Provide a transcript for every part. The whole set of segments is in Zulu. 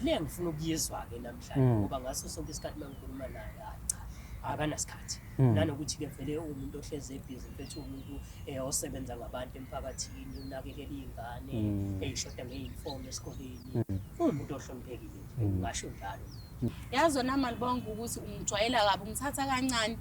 Le ngifuna ukuyizwa-ke namhlanje ngoba ngaso sonke isikhathi uma ngikhuluma naye, hayi cha, akanasikhathi. Nanokuthi-ke vele uwumuntu ohlezi ebhizi mfethu, uwumuntu osebenza ngabantu emphakathini, unakekela iy'ngane ey'shoda nge-uniform esikoleni. Uwumuntu ohloniphekile nje, ngingasho njalo. Yazi wena Malibonga ukuthi ungijwayela kabi, ungithatha kancane.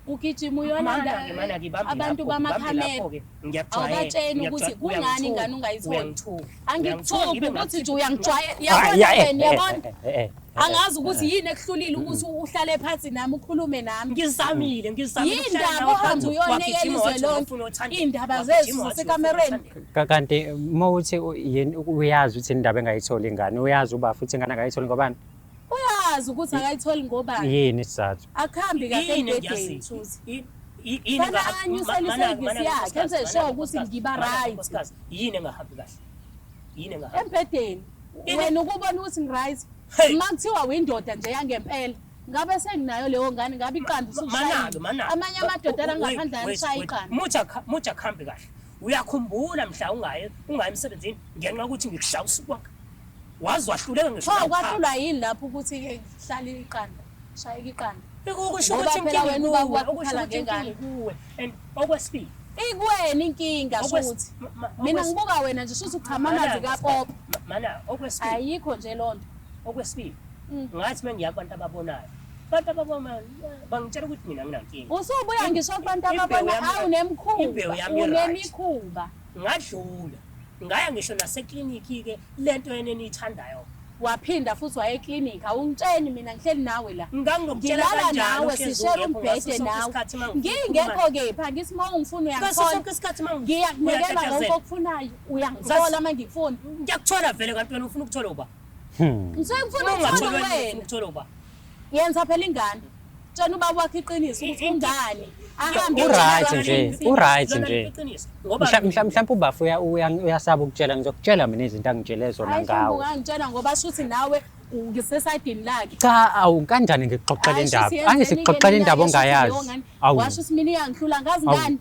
Ugijima uyolanda Mana-ke, mana-ke, ibambe abantu lapho-ke, ibambe bamakhamera. lapho-ke. Ngiyakujwayela, Awubatsheni ukuthi ngiyakujwayela, kungani uyangithuka, ingane ungayitholi. uyangithuka, Angikuthuki uyangithuka, ngibe ukuthi nje ngathi- uyangijwayela. Ah, Yabona ya, eh, wena, eh, yabona? eh, eh, eh, Angazi ukuthi yini ekuhlulile ukuthi uhlale phansi nami ukhulume nami. Ngizamile, ngizamile Yini ukuhlala ndaba nawe uhambe phansi, uyonekela wagijima izwe wathi lonke ufuna uthande, iy'ndaba wagijima zethu wathi zasekamereni. ufuna uthande. Kanti uma uthi yena uyazi ukuthi indaba engayitholi ingane, uyazi uba futhi ingane akayitholi ngobani? Uyazi ukuthi akayitholi ngobani. Yini isizathu? Akuhambi kahle Yini embhedeni engiyaziyo? Thusi. Yini Fana anyusele mana-ke, iservice mana-ke, yakhe, nkosikazi, enze sure mana-ke, ukuthi nkosikazi, ngiba mana-ke, right. nkosikazi, yini engahambi kahle? Yini engahambi? Embhedeni. Yini? Wena ukubona ukuthi ngi-right. Hey. Uma kuthiwa windoda nje yangempela, ngabe senginayo leyo ngane, ngabe iqanda Mana-ke, usushayile. mana-ke. Amanye amadoda la Wait, ngaphandle wait, alishaya wait. iqanda. Muthi akuhambi kahle. Uyakhumbula mhla ungaye emsebenzini ngenxa yokuthi ngikushaya usuku wakho. Waze wahluleka ngisho Pho nawukuhamba. kwahlulwa yini lapho ukuthi-ke kuhlale iqanda, shayeka iqanda? Okusho Ngoba ukuthi phela inkinga wena ubaba ikuwe, wakho okusho ukhala ukuthi inkinga ngengane. ikuwe. And okwesibili, Ikuwena inkinga shuthi. Mina ngibuka wena nje shuthi uchama amanzi kapopo. Mana okwesibili, Ayikho nje loo nto. okwesibili. Ngathi mengiya kubantu ababonayo. Abantu ababonayo bangitshela ukuthi mina nginankinga. Usubuya ngisho kubantu Imbewu ababona yami- awu nemikhuba, imbewu yami i-right. unemikhuba. Ngadlula. Ngaya ngisho nasekliniki-ke lento yena eniyithandayo. Waphinda futhi waya eklinikhi, awungitsheni mina ngihleli nawe la. Ngangingokutshela Ngilala kanjani nawe uhlezi sishare ungekho ngaso umbhede sonke nawe. isikhathi uma ngifuna Ngingekho kephi, angithi uma ungifuna Ngaso uyangithola. sonke isikhathi uma Ngiyakunikela konke uyatatazela. okufunayo, uyangithola uma ngikufuna. Ngiyakuthola vele kanti wena ufuna ukuthola uba. Ngisuke ngifuna Uma ukuthola ungathola wena ufuna wena. ukuthola uba. Yenza phela ingane. Tshena ubaba wakho iqiniso ukuthi ungani. Ahambe U-right uyolala nje, emsini. u-right Lona nje. liqiniso. Ngoba Mhlawumbe ubafo uyasaba ukutshela, ngizokutshela mina izinto angitshele zona Hayi mhlawumbe ngawe. ungangitshela ngoba shuthi nawe ngisesayidini lakhe. Cha, awu kanjani ngikuxoxela Hayi, indaba? shuthi yenzeni-ke Angisikuxoxela mina-ke, indaba shuthi ongayazi. leyo ngane. Awu. Washo ukuthi mina iyangihlula ngazi Awu. ngani.